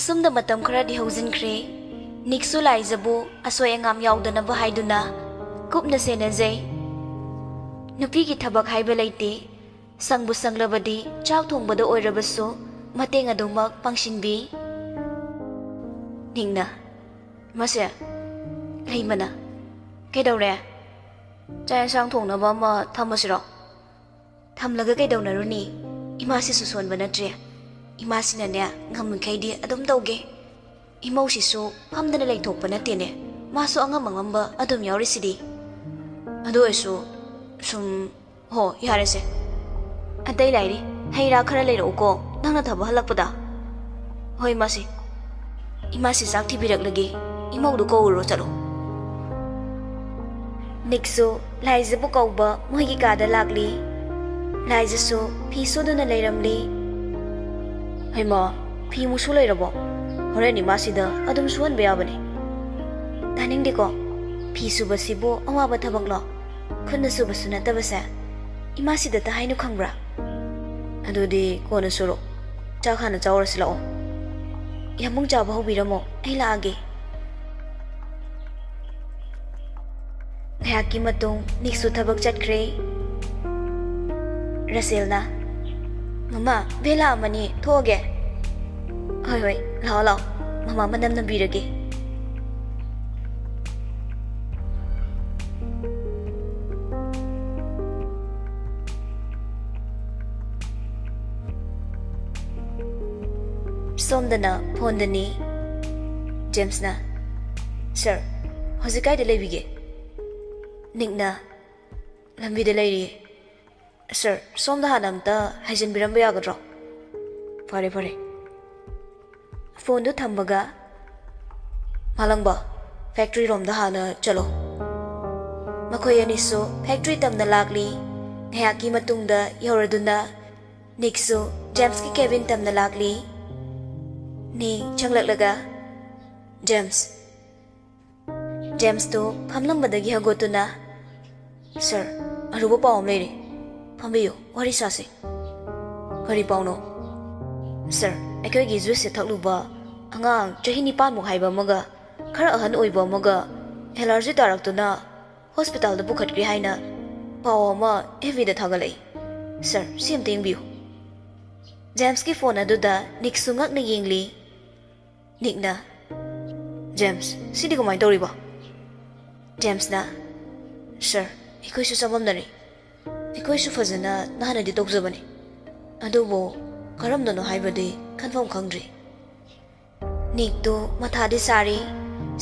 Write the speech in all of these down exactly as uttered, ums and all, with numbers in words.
ꯁꯨꯝꯗ ꯃꯇꯝ ꯈꯔꯗꯤ ꯍꯧꯖꯤꯟꯈ꯭ꯔꯦ꯫ ꯅꯤꯛꯁꯨ ꯂꯥꯏꯖꯕꯨ ꯑꯁꯣꯏ ꯑꯉꯥꯝ ꯌꯥꯎꯗꯅꯕ ꯍꯥꯏꯗꯨꯅ ꯀꯨꯞꯅ ꯁꯦꯟꯅꯖꯩ꯫ ꯅꯨꯄꯤꯒꯤ ꯊꯕꯛ ꯍꯥꯏꯕ ꯂꯩꯇꯦ꯫ ꯁꯪꯕꯨ ꯁꯪꯂꯕꯗꯤ ꯆꯥꯛ ꯊꯣꯡꯕꯗ ꯑꯣꯏꯔꯕꯁꯨ ꯃꯇꯦꯡ ꯑꯗꯨꯃꯛ ꯄꯥꯡꯁꯤꯟꯕꯤ꯫ ꯅꯤꯛꯅ, "ꯃꯁꯦ, ꯂꯩꯃꯅ, ꯀꯩꯗꯧꯔꯦ? ꯆꯥꯛ ꯌꯦꯟꯁꯥꯡ ꯊꯣꯡꯅꯕ ꯑꯃ ꯊꯝꯃꯁꯤꯔꯣ?" "ꯊꯝꯂꯒ ꯀꯩꯗꯧꯅꯔꯨꯅꯤ? ꯏꯃꯥꯁꯤꯁꯨ ꯁꯣꯟꯕ ꯅꯠꯇ꯭ꯔꯦ꯫ ꯏꯃꯥꯁꯤꯅꯅꯦ, ꯉꯝꯃꯤꯈꯩꯗꯤ ꯑꯗꯨꯝ ꯇꯧꯒꯦ꯫ ꯏꯃꯧꯁꯤꯁꯨ ꯐꯝꯗꯅ ꯂꯩꯊꯣꯛꯄ ꯅꯠꯇꯦꯅꯦ꯫ ꯃꯥꯁꯨ ꯑꯉꯝ ꯑꯉꯝꯕ ꯑꯗꯨꯝ ꯌꯥꯎꯔꯤꯁꯤꯗꯤ꯫ ꯑꯗꯨ ꯑꯣꯏꯔꯁꯨ ꯁꯨꯝ, ꯍꯣ, ꯌꯥꯔꯦꯁꯦ꯫ ꯑꯇꯩ ꯂꯥꯏꯔꯤ, ꯍꯩ ꯔꯥ ꯈꯔ ꯂꯩꯔꯛꯎꯀꯣ, ꯅꯪꯅ ꯊꯕꯛ ꯍꯜꯂꯛꯄꯗ꯫" "ꯍꯣꯏ, ꯃꯥꯁꯤ꯫ ꯏꯃꯥꯁꯤ ꯆꯥꯛ ꯊꯤꯕꯤꯔꯛꯂꯒꯦ꯫ ꯏꯃꯧꯗꯨ ꯀꯧꯔꯨꯔꯣ, ꯆꯠꯂꯣ꯫" ꯅꯤꯛꯁꯨ ꯂꯥꯏꯖꯕꯨ ꯀꯧꯕ ꯃꯣꯏꯒꯤ ꯀꯥꯗ ꯂꯥꯛꯂꯤ꯫ ꯂꯥꯏꯖꯁꯨ ꯐꯤ ꯁꯨꯗꯨꯅ ꯂꯩꯔꯝꯂꯤ꯫ "ꯍꯩꯃꯥ, ꯐꯤ ꯃꯨꯁꯨ ꯂꯩꯔꯕꯣ? ꯍꯣꯔꯦꯟ ꯏꯃꯥꯁꯤꯗ ꯑꯗꯨꯝ ꯁꯨꯍꯟꯕ ꯌꯥꯕꯅꯤ꯫" "ꯇꯥꯅꯤꯡꯗꯦꯀꯣ, ꯐꯤ ꯁꯨꯕꯁꯤꯕꯨ ꯑꯋꯥꯕ ꯊꯕꯛꯂꯣ? ꯈꯨꯠꯅ ꯁꯨꯕꯁꯨ ꯅꯠꯇꯕꯁꯦ꯫ ꯏꯃꯥꯁꯤꯗ ꯇꯍꯥꯏꯅꯨ ꯈꯪꯕ꯭ꯔꯥ?" "ꯑꯗꯨꯗꯤ ꯀꯣꯟꯅ ꯁꯨꯔꯣ꯫ ꯆꯥꯛ ꯍꯥꯟꯅ ꯆꯥꯎꯔꯁꯤ ꯂꯥꯛꯑꯣ꯫ ꯌꯥꯝꯕꯨꯡ ꯆꯥꯕ ꯍꯧꯕꯤꯔꯝꯃꯣ, ꯑꯩ ꯂꯥꯛꯑꯒꯦ꯫" ꯉꯥꯏꯍꯥꯛꯀꯤ ꯃꯇꯨꯡ ꯅꯤꯛꯁꯨ ꯊꯕꯛ ꯆꯠꯈ꯭ꯔꯦ꯫ ꯔꯁꯦꯜꯅ, "ꯃꯃꯥ, ꯚꯦ ꯂꯥꯛꯑꯝꯃꯅꯤ, ꯊꯣꯛꯑꯒꯦ꯫" "ꯍꯣꯏ, ꯍꯣꯏ, ꯂꯥꯛꯑꯣ, ꯂꯥꯛꯑꯣ, ꯃꯃꯥ ꯃꯅꯝ ꯅꯝꯕꯤꯔꯒꯦ꯫" ꯁꯣꯝꯗꯅ ꯐꯣꯟꯗꯅꯤ꯫ ꯖꯦꯝꯁꯅ, "ꯁꯥꯔ, ꯍꯧꯖꯤꯛ ꯀꯥꯏꯗ ꯂꯩꯕꯤꯒꯦ?" ꯅꯤꯛꯅ, "ꯂꯝꯕꯤꯗ ꯂꯩꯔꯤꯌꯦ꯫ ꯁꯥꯔ, ꯁꯣꯝꯗ ꯍꯥꯟꯅ ꯑꯝꯇ ꯍꯥꯏꯖꯤꯟꯕꯤꯔꯝꯕ ꯌꯥꯒꯗ꯭ꯔꯣ?" "ꯐꯔꯦ, ꯐꯔꯦ꯫" ꯐꯣꯟꯗꯨ ꯊꯝꯕꯒ, "ꯃꯥꯂꯪꯕ, ꯐꯦꯛꯇ꯭ꯔꯤ ꯔꯣꯝꯗ ꯍꯥꯟꯅ ꯆꯠꯂꯣ꯫" ꯃꯈꯣꯏ ꯑꯅꯤꯁꯨ ꯐꯦꯛꯇ꯭ꯔꯤ ꯇꯝꯅ ꯂꯥꯛꯂꯤ꯫ ꯉꯥꯏꯍꯥꯛꯀꯤ ꯃꯇꯨꯡꯗ ꯌꯧꯔꯗꯨꯅ ꯅꯤꯛꯁꯨ ꯖꯦꯝꯁꯀꯤ ꯀꯦꯕꯤꯟ ꯇꯝꯅ ꯂꯥꯛꯂꯤ꯫ ꯅꯤꯛ ꯆꯪꯂꯛꯂꯒ, "ꯖꯦꯝꯁ꯫" ꯖꯦꯝꯁꯇꯨ ꯐꯝꯂꯝꯕꯗꯒꯤ ꯍꯧꯒꯠꯇꯨꯅ, "ꯁꯥꯔ, ꯑꯔꯨꯕ ꯄꯥꯎ ꯑꯃ ꯂꯩꯔꯦ꯫ ꯐꯝꯕꯤꯌꯨ, ꯋꯥꯔꯤ ꯁꯥꯁꯤ꯫" "ꯀꯔꯤ ꯄꯥꯎꯅꯣ?" "ꯁꯥꯔ, ꯑꯩꯈꯣꯏꯒꯤ ꯖꯨꯏꯁꯁꯦ ꯊꯛꯂꯨꯕ ꯑꯉꯥꯡ ꯆꯍꯤ ꯅꯤꯄꯥꯟꯃꯨꯛ ꯍꯥꯏꯕ ꯑꯃꯒ ꯈꯔ ꯑꯍꯟ ꯑꯣꯏꯕ ꯑꯃꯒ ꯑꯦꯂꯔꯖꯤ ꯇꯥꯔꯛꯇꯨꯅ ꯍꯣꯁꯄꯤꯇꯥꯜꯗ ꯄꯨꯈꯠꯈ꯭ꯔꯦ ꯍꯥꯏꯅ ꯄꯥꯎ ꯑꯃ ꯑꯦꯐ ꯕꯤꯗ ꯊꯥꯒꯠꯂꯛꯏ꯫ ꯁꯥꯔ, ꯁꯤ ꯑꯝꯇ ꯌꯦꯡꯕꯤꯌꯨ꯫ ꯖꯦꯝꯁꯀꯤ ꯐꯣꯟ ꯑꯗꯨꯗ ꯅꯤꯛꯁꯨ ꯉꯛꯅ ꯌꯦꯡꯂꯤ꯫ ꯅꯤꯛꯅ, "ꯖꯦꯝꯁ, ꯁꯤꯗꯤ ꯀꯃꯥꯏꯅ ꯇꯧꯔꯤꯕ?" ꯖꯦꯝꯁꯅ, "ꯁꯥꯔ, ꯑꯩꯈꯣꯏꯁꯨ ꯆꯃꯝꯅꯔꯤ꯫ ꯑꯩꯈꯣꯏꯁꯨ ꯐꯖꯅ ꯅꯥꯟꯅꯗꯤ ꯇꯧꯖꯕꯅꯤ, ꯑꯗꯨꯕꯨ ꯀꯔꯝꯅꯅꯣ ꯍꯥꯏꯕꯗꯤ ꯀꯟꯐꯥꯔꯝ ꯈꯪꯗ꯭ꯔꯤ꯫" ꯅꯤꯛꯇꯨ ꯃꯊꯥꯗꯤ ꯁꯥꯔꯤ꯫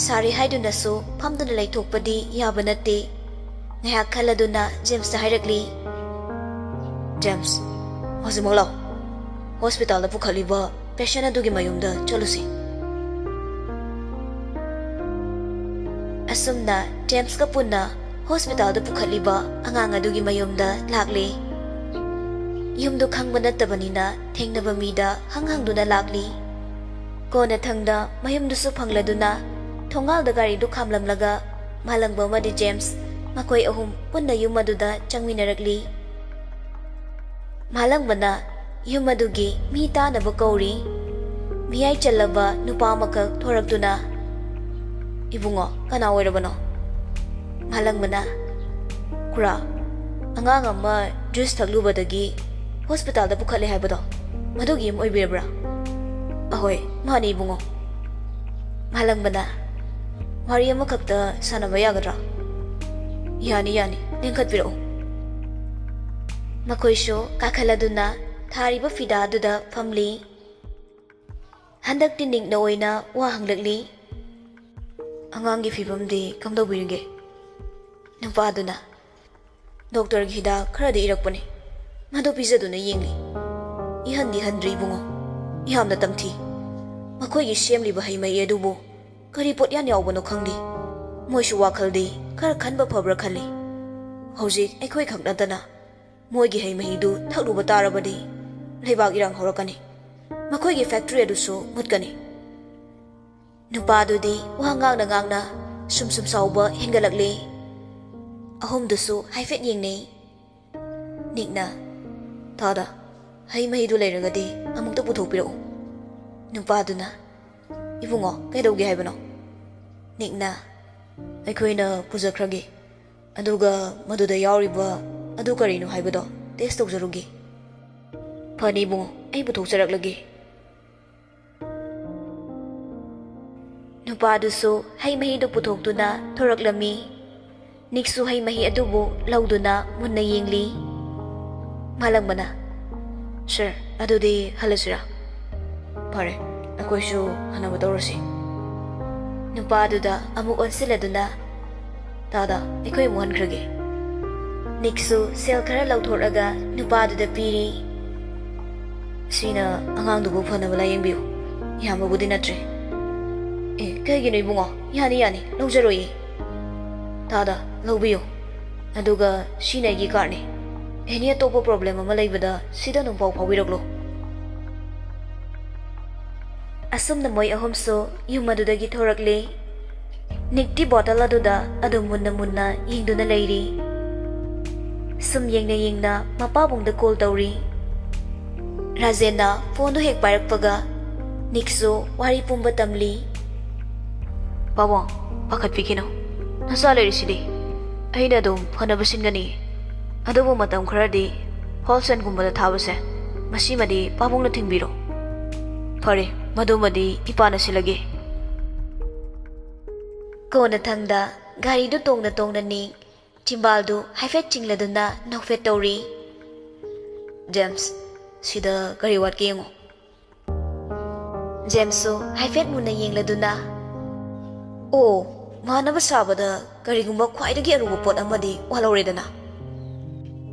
ꯁꯥꯔꯤ ꯍꯥꯏꯗꯨꯅꯁꯨ ꯐꯝꯗꯨꯅ ꯂꯩꯊꯣꯛꯄꯗꯤ ꯌꯥꯕ ꯅꯠꯇꯦ꯫ ꯉꯥꯏꯍꯥꯛ ꯈꯜꯂꯗꯨꯅ ꯖꯦꯝꯁꯇ ꯍꯥꯏꯔꯛꯂꯤ, "ꯖꯦꯝꯁ, ꯍꯧꯖꯤꯛꯃꯛ ꯂꯥꯛꯑꯣ꯫ ꯍꯣꯁꯄꯤꯇꯥꯜꯗ ꯄꯨꯈꯠꯂꯤꯕ ꯄꯦꯁꯦꯟ ꯑꯗꯨꯒꯤ ꯃꯌꯨꯝꯗ ꯆꯠꯂꯨꯁꯤ꯫" ꯑꯁꯨꯝꯅ ꯖꯦꯝꯁꯀ ꯄꯨꯟꯅ ꯍꯣꯁꯄꯤꯇꯥꯜꯗ ꯄꯨꯈꯠꯂꯤꯕ ꯑꯉꯥꯡ ꯑꯗꯨꯒꯤ ꯃꯌꯨꯝꯗ ꯂꯥꯛꯂꯦ꯫ ꯌꯨꯝꯗꯨ ꯈꯪꯕ ꯅꯠꯇꯕꯅꯤꯅ ꯊꯦꯡꯅꯕ ꯃꯤꯗ ꯍꯪ ꯍꯪꯗꯨꯅ ꯂꯥꯛꯂꯤ꯫ ꯀꯣꯟꯅꯊꯪꯗ ꯃꯌꯨꯝꯗꯨꯁꯨ ꯐꯪꯂꯗꯨꯅ ꯊꯣꯡꯒꯥꯜꯗ ꯒꯥꯔꯤꯗꯨ ꯈꯥꯝꯂꯝꯂꯒ ꯃꯥꯂꯪꯕ ꯑꯃꯗꯤ ꯖꯦꯝꯁ ꯃꯈꯣꯏ ꯑꯍꯨꯝ ꯄꯨꯟꯅ ꯌꯨꯝ ꯑꯗꯨꯗ ꯆꯪꯃꯤꯟꯅꯔꯛꯂꯤ꯫ ꯃꯥꯂꯪꯕꯅ ꯌꯨꯝ ꯑꯗꯨꯒꯤ ꯃꯤ ꯇꯥꯅꯕ ꯀꯧꯔꯤ꯫ ꯃꯤꯌꯥꯏ ꯆꯜꯂꯕ ꯅꯨꯄꯥ ꯑꯃꯈꯛ ꯊꯣꯔꯛꯇꯨꯅ, "ꯏꯕꯨꯡꯉꯣ, ꯀꯅꯥ ꯑꯣꯏꯔꯕꯅꯣ?" ꯃꯥꯂꯪꯕꯅ, "ꯈꯨꯔꯥ, ꯑꯉꯥꯡ ꯑꯃ ꯖꯨꯁ ꯊꯛꯂꯨꯕꯗꯒꯤ ꯍꯣꯁꯄꯤꯇꯥꯜꯗ ꯄꯨꯈꯠꯂꯦ ꯍꯥꯏꯕꯗꯣ, ꯃꯗꯨꯒꯤ ꯌꯨꯝ ꯑꯣꯏꯕꯤꯔꯕ꯭ꯔꯥ?" "ꯑꯍꯣꯏ, ꯃꯥꯅꯤ ꯏꯕꯨꯡꯉꯣ꯫" ꯃꯥꯂꯪꯕꯅ, "ꯋꯥꯔꯤ ꯑꯃꯈꯛꯇ ꯁꯥꯟꯅꯕ ꯌꯥꯒꯗ꯭ꯔꯥ?" "ꯌꯥꯅꯤ, ꯌꯥꯅꯤ, ꯂꯦꯡꯈꯠꯄꯤꯔꯛꯎ꯫" ꯃꯈꯣꯏꯁꯨ ꯀꯥꯈꯠꯂꯗꯨꯅ ꯊꯥꯔꯤꯕ ꯐꯤꯗꯥ ꯑꯗꯨꯗ ꯐꯝꯂꯤ꯫ ꯍꯟꯗꯛꯇꯤ ꯅꯤꯛꯅ ꯑꯣꯏꯅ ꯋꯥ ꯍꯪꯂꯛꯂꯤ꯫ "ꯑꯉꯥꯡꯒꯤ ꯐꯤꯕꯝꯗꯤ ꯀꯝꯗꯧꯕꯤꯔꯤꯒꯦ?" ꯅꯨꯄꯥꯗꯨꯅ, "ꯗꯣꯛꯇꯔꯒꯤ ꯍꯤꯗꯥꯛ ꯈꯔꯗꯤ ꯏꯔꯛꯄꯅꯤ, ꯃꯗꯨ ꯄꯤꯖꯗꯨꯅ ꯌꯦꯡꯂꯤ꯫ ꯏꯍꯟꯗꯤ ꯍꯟꯗ꯭ꯔꯤ ꯏꯕꯨꯡꯉꯣ, ꯌꯥꯝꯅ ꯇꯝꯊꯤ꯫ ꯃꯈꯣꯏꯒꯤ ꯁꯦꯝꯂꯤꯕ ꯍꯩ ꯃꯍꯤ ꯑꯗꯨꯕꯨ ꯀꯔꯤ ꯄꯣꯠꯌꯥꯟ ꯌꯥꯎꯕꯅꯣ ꯈꯪꯗꯦ꯫ ꯃꯣꯏꯁꯨ ꯋꯥꯈꯜꯗꯤ ꯈꯔ ꯈꯟꯕ ꯐꯕ꯭ꯔꯥ ꯈꯜꯂꯤ꯫ ꯍꯧꯖꯤꯛ ꯑꯩꯈꯣꯏ ꯈꯛ ꯅꯠꯇꯅ ꯃꯣꯏꯒꯤ ꯍꯩ ꯃꯍꯤꯗꯨ ꯊꯛꯂꯨꯕ ꯇꯥꯔꯕꯗꯤ ꯂꯩꯕꯥꯛ ꯏꯔꯥꯡ ꯍꯧꯔꯛꯀꯅꯤ꯫ ꯃꯈꯣꯏꯒꯤ ꯐꯦꯛꯇ꯭ꯔꯤ ꯑꯗꯨꯁꯨ ꯃꯨꯠꯀꯅꯤ꯫" ꯅꯨꯄꯥꯗꯨꯗꯤ ꯋꯥ ꯉꯥꯡꯅ ꯉꯥꯡꯅ ꯁꯨꯝ ꯁꯨꯝ ꯁꯥꯎꯕ ꯍꯦꯟꯒꯠꯂꯛꯂꯦ꯫ ꯑꯍꯨꯝꯗꯨꯁꯨ ꯍꯥꯏꯐꯦꯠ ꯌꯦꯡꯅꯩ꯫ ꯅꯤꯛꯅ, "ꯇꯥꯗ, ꯍꯩ ꯃꯍꯤꯗꯨ ꯂꯩꯔꯒꯗꯤ ꯑꯃꯨꯛꯇ ꯄꯨꯊꯣꯛꯄꯤꯔꯛꯎ꯫" ꯅꯨꯄꯥꯗꯨꯅ, ꯏꯕꯨꯡꯉꯣ, ꯀꯩꯗꯧꯒꯦ ꯍꯥꯏꯕꯅꯣ? ꯅꯤꯛꯅ, "ꯑꯩꯈꯣꯏꯅ ꯄꯨꯖꯈ꯭ꯔꯒꯦ, ꯑꯗꯨꯒ ꯃꯗꯨꯗ ꯌꯥꯎꯔꯤꯕ ꯑꯗꯨ ꯀꯔꯤꯅꯣ ꯍꯥꯏꯕꯗꯣ ꯇꯦꯁ ꯇꯧꯖꯔꯨꯒꯦ"꯫ "ꯐꯅꯤ ꯏꯕꯨꯡꯉꯣ, ꯑꯩ ꯄꯨꯊꯣꯛꯆꯔꯛꯂꯒꯦ"꯫ ꯅꯨꯄꯥꯗꯨꯁꯨ ꯍꯩ ꯃꯍꯤꯗꯨ ꯄꯨꯊꯣꯛꯇꯨꯅ ꯊꯣꯔꯛꯂꯝꯃꯤ꯫ ꯅꯤꯛꯁꯨ ꯍꯩ ꯃꯍꯤ ꯑꯗꯨꯕꯨ ꯂꯧꯗꯨꯅ ꯃꯨꯟꯅ ꯌꯦꯡꯂꯤ꯫ ꯃꯥꯂꯪꯕꯅ, "ꯁꯔ, ꯑꯗꯨꯗꯤ ꯍꯜꯂꯁꯤꯔꯥ?" "ꯐꯔꯦ, ꯑꯩꯈꯣꯏꯁꯨ ꯍꯟꯅꯕ ꯇꯧꯔꯁꯤ"꯫ ꯅꯨꯄꯥꯗꯨꯗ ꯑꯃꯨꯛ ꯑꯣꯟꯁꯤꯜꯂꯗꯨꯅ, "ꯇꯥꯗ, ꯑꯩꯈꯣꯏ ꯑꯃꯨꯛ ꯍꯟꯈ꯭ꯔꯒꯦ"꯫ ꯅꯤꯛꯁꯨ ꯁꯦꯜ ꯈꯔ ꯂꯧꯊꯣꯔꯛꯑꯒ ꯅꯨꯄꯥꯗꯨꯗ ꯄꯤꯔꯤ꯫ "ꯁꯤꯅ ꯑꯉꯥꯡꯗꯨꯕꯨ ꯐꯅꯕ ꯂꯥꯌꯦꯡꯕꯤꯌꯨ꯫ ꯌꯥꯝꯕꯕꯨꯗꯤ ꯅꯠꯇ꯭ꯔꯦ"꯫ "ꯑꯦ, ꯀꯩꯒꯤꯅꯣ ꯏꯕꯨꯡꯉꯣ? ꯌꯥꯅꯤ, ꯌꯥꯅꯤ, ꯂꯧꯖꯔꯣꯏꯌꯦ"꯫ "ꯇꯥꯗ, ꯂꯧꯕꯤꯌꯨ꯫ ꯑꯗꯨꯒ ꯁꯤꯅ ꯑꯩꯒꯤ ꯀꯥꯔꯠꯅꯤ꯫ ꯑꯦꯅꯤ ꯑꯇꯣꯞꯄ ꯄ꯭ꯔꯣꯕ꯭ꯂꯦꯝ ꯑꯃ ꯂꯩꯕꯗ ꯁꯤꯗ ꯑꯗꯨꯝ ꯄꯥꯎ ꯐꯥꯎꯕꯤꯔꯛꯂꯣ"꯫ ꯑꯁꯨꯝꯅ ꯃꯣꯏ ꯑꯍꯨꯝꯁꯨ ꯌꯨꯝ ꯑꯗꯨꯗꯒꯤ ꯊꯣꯔꯛꯂꯦ꯫ ꯅꯤꯛꯇꯤ ꯕꯣꯇꯜ ꯑꯗꯨꯗ ꯑꯗꯨꯝ ꯃꯨꯟꯅ ꯃꯨꯟꯅ ꯌꯦꯡꯗꯨꯅ ꯂꯩꯔꯤ꯫ ꯁꯨꯝ ꯌꯦꯡꯅ ꯌꯦꯡꯅ ꯃꯄꯥꯕꯨꯡꯗ ꯀꯣꯜ ꯇꯧꯔꯤ꯫ ꯔꯥꯖꯦꯟꯅ ꯐꯣꯟꯗꯨ ꯍꯦꯛ ꯄꯥꯏꯔꯛꯄꯒ ꯅꯤꯛꯁꯨ ꯋꯥꯔꯤ ꯄꯨꯝꯕ ꯇꯝꯂꯤ꯫ "ꯄꯥꯕꯨꯡ, ꯄꯥꯈꯠꯄꯤꯈꯤꯅꯨ꯫ ꯅꯆꯥ ꯂꯩꯔꯤꯁꯤꯗꯤ꯫ ꯑꯩꯅ ꯑꯗꯨꯝ ꯐꯅꯕ ꯁꯤꯟꯒꯅꯤ꯫ ꯑꯗꯨꯕꯨ ꯃꯇꯝ ꯈꯔꯗꯤ ꯍꯣꯜꯁꯦꯜꯒꯨꯝꯕꯗ ꯊꯥꯕꯁꯦ, ꯃꯁꯤꯃꯗꯤ ꯄꯥꯕꯨꯡꯅ ꯊꯤꯡꯕꯤꯔꯣ"꯫ "ꯐꯔꯦ, ꯃꯗꯨꯃꯗꯤ ꯏꯄꯥꯅ ꯁꯤꯜꯂꯒꯦ"꯫ ꯀꯣꯟꯅꯊꯪꯗ ꯒꯥꯔꯤꯗꯨ ꯇꯣꯡꯅ ꯇꯣꯡꯅ ꯅꯤꯛ ꯆꯤꯝꯕꯥꯜꯗꯨ ꯍꯥꯏꯐꯦꯠ ꯆꯤꯡꯂꯗꯨꯅ ꯅꯣꯛꯐꯦꯠ ꯇꯧꯔꯤ꯫ "ꯖꯦꯝꯁ, ꯁꯤꯗ ꯀꯔꯤ ꯋꯥꯠꯀꯦ ꯌꯦꯡꯉꯨ"꯫ ꯖꯦꯝꯁꯁꯨ ꯍꯥꯏꯐꯦꯠ ꯃꯨꯟꯅ ꯌꯦꯡꯂꯗꯨꯅ, "ꯑꯣ, ꯃꯥꯟꯅꯕ ꯁꯥꯕꯗ ꯀꯔꯤꯒꯨꯝꯕ ꯈ꯭ꯋꯥꯏꯗꯒꯤ ꯑꯔꯨꯕ ꯄꯣꯠ ꯑꯃꯗꯤ ꯋꯥꯠꯍꯧꯔꯦꯗꯅ꯫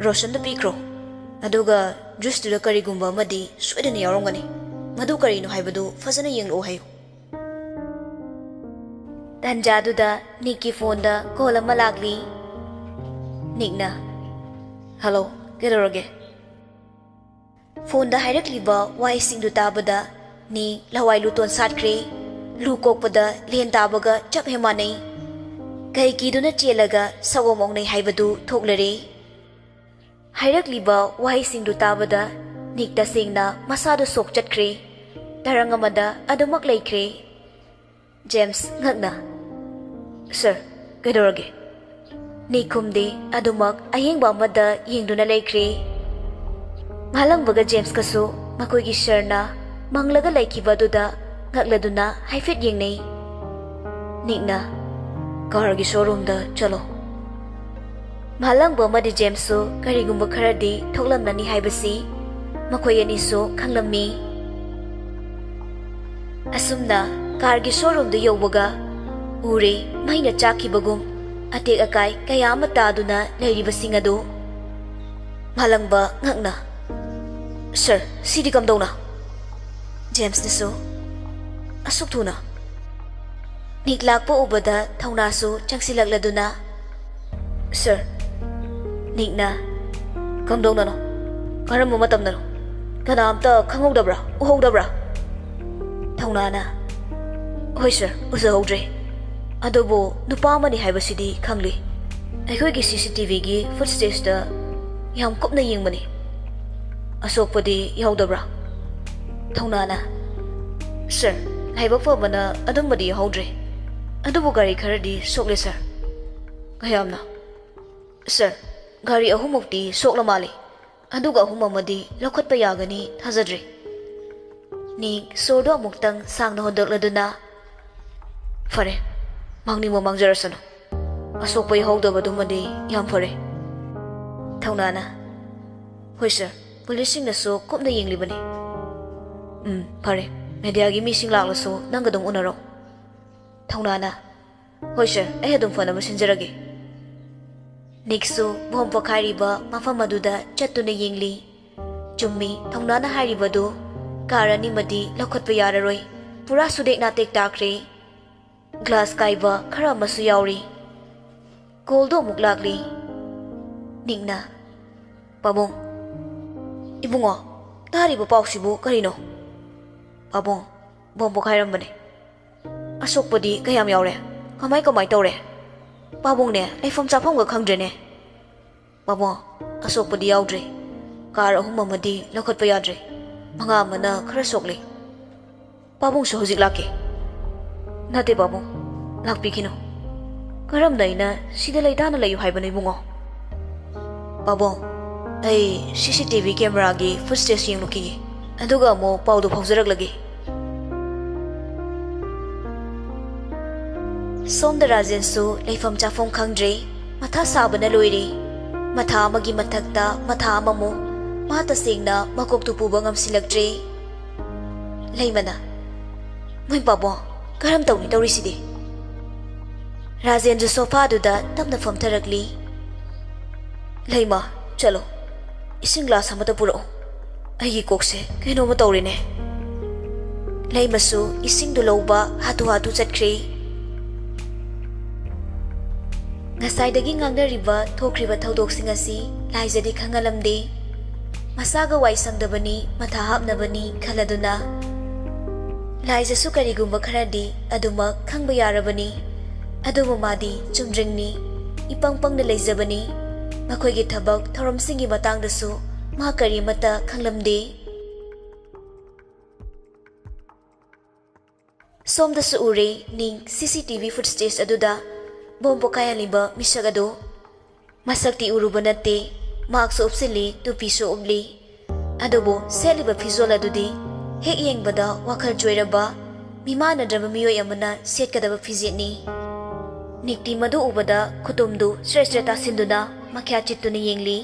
ꯔꯣꯁꯟꯗ ꯄꯤꯈ꯭ꯔꯣ, ꯑꯗꯨꯒ ꯖꯨꯁꯇꯨꯗ ꯀꯔꯤꯒꯨꯝꯕ ꯑꯃꯗꯤ ꯁꯣꯏꯗꯅ ꯌꯥꯎꯔꯝꯒꯅꯤ꯫ ꯃꯗꯨ ꯀꯔꯤꯅꯣ ꯍꯥꯏꯕꯗꯨ ꯐꯖꯅ ꯌꯦꯡꯂꯛꯑꯣ ꯍꯥꯏꯌꯨ"꯫ ꯇꯟꯖꯥꯗꯨꯗ ꯅꯤꯛꯀꯤ ꯐꯣꯟꯗ ꯀꯣꯜ ꯑꯃ ꯂꯥꯛꯂꯤ꯫ ꯅꯤꯛꯅ, "ꯍꯜꯂꯣ, ꯀꯩꯗꯧꯔꯒꯦ?" ꯐꯣꯟꯗ ꯍꯥꯏꯔꯛꯂꯤꯕ ꯋꯥꯍꯩꯁꯤꯡꯗꯨ ꯇꯥꯕꯗ ꯅꯤꯛ ꯂꯋꯥꯏ ꯂꯨꯇꯣꯟ ꯁꯥꯠꯈ꯭ꯔꯦ꯫ ꯂꯨ ꯀꯣꯛꯄꯗ ꯂꯦꯟ ꯇꯥꯕꯒ ꯆꯞ ꯍꯦꯛ ꯃꯥꯟꯅꯩ꯫ ꯀꯩ ꯀꯤꯗꯨꯅ ꯆꯦꯜꯂꯒ ꯁꯑꯣꯝ ꯑꯣꯛꯅꯩ ꯍꯥꯏꯕꯗꯨ ꯊꯣꯛꯂꯔꯦ꯫ ꯍꯥꯏꯔꯛꯂꯤꯕ ꯋꯥꯍꯩꯁꯤꯡꯗꯨ ꯇꯥꯕꯗ ꯅꯤꯛ ꯇꯁꯦꯡꯅ ꯃꯁꯥꯗꯨ ꯁꯣꯛ ꯆꯠꯈ꯭ꯔꯦ꯫ ꯇꯔꯪ ꯑꯃꯗ ꯑꯗꯨꯃꯛ ꯂꯩꯈ꯭ꯔꯦ꯫ ꯖꯦꯝꯁ ꯉꯛꯅ, "ꯁꯔ, ꯀꯩꯗꯧꯔꯒꯦ?" ꯅꯤꯛ ꯈꯨꯝꯗꯦ, ꯑꯗꯨꯃꯛ ꯑꯌꯦꯡꯕ ꯑꯃꯗ ꯌꯦꯡꯗꯨꯅ ꯂꯩꯈ꯭ꯔꯦ꯫ ꯃꯥꯂꯪꯕꯒ ꯖꯦꯝꯁꯀꯁꯨ ꯃꯈꯣꯏꯒꯤ ꯁꯔꯅ ꯃꯪꯂꯒ ꯂꯩꯈꯤꯕ ꯑꯗꯨꯗ ꯉꯛꯂꯗꯨꯅ ꯍꯥꯏꯐꯦꯠ ꯌꯦꯡꯅꯩ꯫ ꯅꯤꯛꯅ, "ꯀꯥꯔꯒꯤ ꯁꯣꯔꯨꯝꯗ ꯆꯠꯂꯣ꯫" ꯃꯥꯂꯪꯕ ꯑꯃꯗꯤ ꯖꯦꯝꯁꯁꯨ ꯀꯔꯤꯒꯨꯝꯕ ꯈꯔꯗꯤ ꯊꯣꯛꯂꯝꯂꯅꯤ ꯍꯥꯏꯕꯁꯤ ꯃꯈꯣꯏ ꯑꯅꯤꯁꯨ ꯈꯪꯂꯝꯃꯤ꯫ ꯑꯁꯨꯝꯅ ꯀꯥꯔꯒꯤ ꯁꯣꯔꯨꯝꯗꯨ ꯌꯧꯕꯒ ꯎꯔꯦ, ꯃꯩꯅ ꯆꯥꯛꯈꯤꯕꯒꯨꯝ ꯑꯇꯦꯛ ꯑꯀꯥꯏ ꯀꯌꯥ ꯑꯃ ꯇꯥꯗꯨꯅ ꯂꯩꯔꯤꯕꯁꯤꯡ ꯑꯗꯨ꯫ ꯃꯥꯂꯪꯕ ꯉꯛꯅ, "ꯁꯔ, ꯁꯤꯗꯤ ꯀꯝꯗꯧꯅ?" ꯖꯦꯝꯁꯅꯁꯨ, "ꯑꯁꯨꯛ ꯊꯨꯅ?" ꯅꯤꯛ ꯂꯥꯛꯄ ꯎꯕꯗ ꯊꯧꯅꯥꯁꯨ ꯆꯪꯁꯤꯜꯂꯛꯂꯗꯨꯅ, "ꯁꯔ꯫" ꯅꯤꯛꯅ, "ꯀꯝꯗꯧꯅꯅꯣ? ꯀꯔꯝꯕ ꯃꯇꯝꯗꯅꯣ? ꯀꯅꯥꯝꯇ ꯈꯪꯍꯧꯗꯕ꯭ꯔꯥ? ꯎꯍꯧꯗꯕ꯭ꯔꯥ?" ꯊꯧꯅꯥꯅ, "ꯍꯣꯏ ꯁꯔ, ꯎꯖꯍꯧꯗ꯭ꯔꯦ꯫ ꯑꯗꯨꯕꯨ ꯅꯨꯄꯥ ꯑꯃꯅꯤ ꯍꯥꯏꯕꯁꯤꯗꯤ ꯈꯪꯂꯤ꯫ ꯑꯩꯈꯣꯏꯒꯤ ꯁꯤ ꯁꯤ ꯇꯤ ꯚꯤꯒꯤ ꯐꯨꯠ ꯁ꯭ꯇꯦꯖꯇ ꯌꯥꯝ ꯀꯨꯞꯅ ꯌꯦꯡꯕꯅꯤ꯫ ꯑꯁꯣꯛꯄꯗꯤ ꯌꯥꯎꯗꯕ꯭ꯔꯥ?" ꯊꯧꯅꯥꯅ, "ꯁꯔ, ꯂꯥꯏꯕꯛ ꯐꯕꯅ ꯑꯗꯨꯝꯕꯗꯤ ꯌꯥꯎꯍꯧꯗ꯭ꯔꯦ꯫ ꯑꯗꯨꯕꯨ ꯒꯥꯔꯤ ꯈꯔꯗꯤ ꯁꯣꯛꯂꯦ ꯁꯔ꯫" "ꯀꯌꯥꯝꯅ?" "ꯁꯔ, ꯒꯥꯔꯤ ꯑꯍꯨꯝꯃꯨꯛꯇꯤ ꯁꯣꯛꯂ ꯃꯥꯜꯂꯤ꯫ ꯑꯗꯨꯒ ꯑꯍꯨꯝ ꯑꯃꯗꯤ ꯂꯧꯈꯠꯄ ꯌꯥꯒꯅꯤ ꯊꯥꯖꯗ꯭ꯔꯦ꯫" ꯅꯤꯛ ꯁꯣꯔꯗꯨ ꯑꯃꯨꯛꯇꯪ ꯁꯥꯡꯅ ꯍꯣꯟꯗꯣꯛꯂꯗꯨꯅ, "ꯐꯔꯦ, ꯃꯥꯡꯅꯤꯡꯕ ꯃꯥꯡꯖꯔꯁꯅꯨ꯫ ꯑꯁꯣꯛꯄ ꯌꯥꯎꯍꯧꯗꯕꯗꯨꯃꯗꯤ ꯌꯥꯝ ꯐꯔꯦ꯫" ꯊꯧꯅꯥꯅ, "ꯍꯣꯏ ꯁꯔ, ꯄꯨꯂꯤꯁꯁꯤꯡꯅꯁꯨ ꯀꯨꯞꯅ ꯌꯦꯡꯂꯤꯕꯅꯤ꯫" "ꯎꯝ, ꯐꯔꯦ꯫ ꯃꯦꯗꯤꯌꯥꯒꯤ ꯃꯤꯁꯤꯡ ꯂꯥꯛꯂꯁꯨ ꯅꯪꯒ ꯑꯗꯨꯝ ꯎꯅꯔꯣ꯫" ꯊꯧꯅꯥꯅ, "ꯍꯣꯏ ꯁꯔ, ꯑꯩ ꯑꯗꯨꯝ ꯐꯅꯕ ꯁꯤꯟꯖꯔꯒꯦ꯫" ꯅꯤꯛꯁꯨ ꯕꯣꯝ ꯄꯣꯈꯥꯏꯔꯤꯕ ꯃꯐꯝ ꯑꯗꯨꯗ ꯆꯠꯇꯨꯅ ꯌꯦꯡꯂꯤ꯫ ꯆꯨꯝꯃꯤ, ꯊꯧꯅꯥꯅ ꯍꯥꯏꯔꯤꯕꯗꯨ, ꯀꯥꯔ ꯑꯅꯤꯃꯗꯤ ꯂꯧꯈꯠꯄ ꯌꯥꯔꯔꯣꯏ꯫ ꯄꯨꯔꯥ ꯁꯨꯗꯦꯛ ꯅꯥꯇꯦꯛ ꯇꯥꯈ꯭ꯔꯦ꯫ ꯒ꯭ꯂꯥꯁ ꯀꯥꯏꯕ ꯈꯔ ꯑꯃꯁꯨ ꯌꯥꯎꯔꯤ꯫ ꯀꯣꯜꯗꯨ ꯑꯃꯨꯛ ꯂꯥꯛꯂꯤ꯫ ꯅꯤꯛꯅ, "ꯄꯥꯕꯨꯡ꯫" "ꯏꯕꯨꯡꯉꯣ, ꯇꯥꯔꯤꯕ ꯄꯥꯎꯁꯤꯕꯨ ꯀꯔꯤꯅꯣ?" "ꯄꯥꯕꯨꯡ, ꯕꯣꯝ ꯄꯣꯈꯥꯏꯔꯝꯕꯅꯦ꯫" "ꯑꯁꯣꯛꯄꯗꯤ ꯀꯌꯥꯝ ꯌꯥꯎꯔꯦ? ꯀꯃꯥꯏ ꯀꯃꯥꯏ ꯇꯧꯔꯦ? ꯄꯥꯕꯨꯡꯅꯦ, ꯂꯩꯐꯝ ꯆꯥꯐꯝꯒ ꯈꯪꯗ꯭ꯔꯦꯅꯦ꯫" "ꯄꯥꯕꯨꯡ, ꯑꯁꯣꯛꯄꯗꯤ ꯌꯥꯎꯗ꯭ꯔꯦ꯫ ꯀꯥꯔ ꯑꯍꯨꯝ ꯑꯃꯗꯤ ꯂꯧꯈꯠꯄ ꯌꯥꯗ꯭ꯔꯦ꯫ ꯃꯉꯥ ꯑꯃꯅ ꯈꯔ ꯁꯣꯛꯂꯦ꯫ ꯄꯥꯕꯨꯡꯁꯨ ꯍꯧꯖꯤꯛ ꯂꯥꯛꯀꯦ꯫" ꯅꯠꯇꯦ ꯄꯥꯕꯨꯡ, ꯂꯥꯛꯄꯤꯈꯤꯅꯨ꯫ ꯀꯔꯝꯅ ꯑꯩꯅ ꯁꯤꯗ ꯂꯩꯇꯥꯅ ꯂꯩꯌꯨ ꯍꯥꯏꯕꯅꯣ ꯏꯕꯨꯡꯉꯣ? ꯄꯥꯕꯨꯡ, ꯑꯩ ꯁꯤ ꯁꯤ ꯇꯤ ꯚꯤ ꯀꯦꯃꯦꯔꯥꯒꯤ ꯐꯨꯇꯦꯖ ꯌꯦꯡꯂꯨꯈꯤꯒꯦ, ꯑꯗꯨꯒ ꯑꯃꯨꯛ ꯄꯥꯎꯗꯨ ꯐꯥꯎꯖꯔꯛꯂꯒꯦ꯫ ꯁꯣꯝꯗ ꯔꯥꯖꯦꯟꯁꯨ ꯂꯩꯐꯝ ꯆꯥꯐꯝ ꯈꯪꯗ꯭ꯔꯦ꯫ ꯃꯊꯥ ꯁꯥꯕꯅ ꯂꯣꯏꯔꯦ꯫ ꯃꯊꯥ ꯑꯃꯒꯤ ꯃꯊꯛꯇ ꯃꯊꯥ ꯑꯃꯃꯨꯛ꯫ ꯃꯥ ꯇꯁꯦꯡꯅ ꯃꯀꯣꯛꯇꯨ ꯄꯨꯕ ꯉꯝꯁꯤꯜꯂꯛꯇ꯭ꯔꯦ꯫ ꯂꯩꯃꯅ, "ꯃꯣꯏ ꯄꯥꯕꯨꯡ, ꯀꯔꯝ ꯇꯧꯔꯤ ꯇꯧꯔꯤꯁꯤꯗꯤ?" ꯔꯥꯖꯦꯟꯁꯨ ꯁꯣꯐꯥꯗꯨꯗ ꯇꯞꯅ ꯐꯝꯊꯔꯛꯂꯤ꯫ "ꯂꯩꯃ, ꯆꯠꯂꯣ, ꯏꯁꯤꯡ ꯒ꯭ꯂꯥꯁ ꯑꯃꯇ ꯄꯨꯔꯛꯎ꯫ ꯑꯩꯒꯤ ꯀꯣꯛꯁꯦ ꯀꯩꯅꯣꯝꯃ ꯇꯧꯔꯦꯅꯦ꯫" ꯂꯩꯃꯁꯨ ꯏꯁꯤꯡꯗꯨ ꯂꯧꯕ ꯍꯥꯊꯨ ꯍꯥꯊꯨ ꯆꯠꯈ꯭ꯔꯦ꯫ ꯉꯁꯥꯏꯗꯒꯤ ꯉꯥꯡꯅꯔꯤꯕ ꯊꯣꯛꯈ꯭ꯔꯤꯕ ꯊꯧꯗꯣꯛꯁꯤꯡ ꯑꯁꯤ ꯂꯥꯏꯖꯗꯤ ꯈꯪꯍꯜꯂꯝꯗꯦ꯫ ꯃꯁꯥꯒ ꯋꯥꯏ ꯁꯪꯗꯕꯅꯤ, ꯃꯊꯥ ꯍꯥꯞꯅꯕꯅꯤ ꯈꯜꯂꯗꯨꯅ꯫ ꯂꯥꯏꯖꯁꯨ ꯀꯔꯤꯒꯨꯝꯕ ꯈꯔꯗꯤ ꯑꯗꯨꯃꯛ ꯈꯪꯕ ꯌꯥꯔꯕꯅꯤ꯫ ꯑꯗꯨꯕꯨ ꯃꯥꯗꯤ ꯆꯨꯝꯗ꯭ꯔꯤꯡꯅꯤ, ꯏꯄꯪ ꯄꯪꯅ ꯂꯩꯖꯕꯅꯤ꯫ ꯃꯈꯣꯏꯒꯤ ꯊꯕꯛ ꯊꯧꯔꯝꯁꯤꯡꯒꯤ ꯃꯇꯥꯡꯗꯁꯨ ꯃꯥ ꯀꯔꯤꯃꯠꯇ ꯈꯪꯂꯝꯗꯦ꯫ ꯁꯣꯝꯗꯁꯨ ꯎꯔꯦ ꯅꯤꯡ ꯁꯤ ꯁꯤ ꯇꯤ ꯚꯤ ꯐꯨꯇꯦꯖ ꯑꯗꯨꯗ ꯕꯣꯝ ꯄꯣꯈꯥꯏꯍꯜꯂꯤꯕ ꯃꯤꯁꯛ ꯑꯗꯨ꯫ ꯃꯁꯛꯇꯤ ꯎꯔꯨꯕ ꯅꯠꯇꯦ, ꯃꯥꯛꯁꯁꯨ ꯎꯞꯁꯤꯜꯂꯤ, ꯇꯨꯄꯤꯁꯨ ꯎꯞꯂꯤ꯫ ꯑꯗꯨꯕꯨ ꯁꯦꯠꯂꯤꯕ ꯐꯤꯖꯣꯜ ꯑꯗꯨꯗꯤ ꯍꯦꯛ ꯌꯦꯡꯕꯗ ꯋꯥꯈꯜ ꯆꯣꯏꯔꯕ, ꯃꯤꯃꯥꯟꯅꯗ꯭ꯔꯕ ꯃꯤꯑꯣꯏ ꯑꯃꯅ ꯁꯦꯠꯀꯗꯕ ꯐꯤꯖꯦꯠꯅꯤ꯫ ꯅꯤꯛꯇꯤ ꯃꯗꯨ ꯎꯕꯗ ꯈꯨꯇꯨꯝꯗꯨ ꯁ꯭ꯔꯦ ꯁ꯭ꯔꯦ ꯇꯥꯁꯤꯟꯗꯨꯅ ꯃꯈ꯭ꯌꯥꯠ ꯆꯤꯠꯇꯨꯅ ꯌꯦꯡꯂꯤ꯫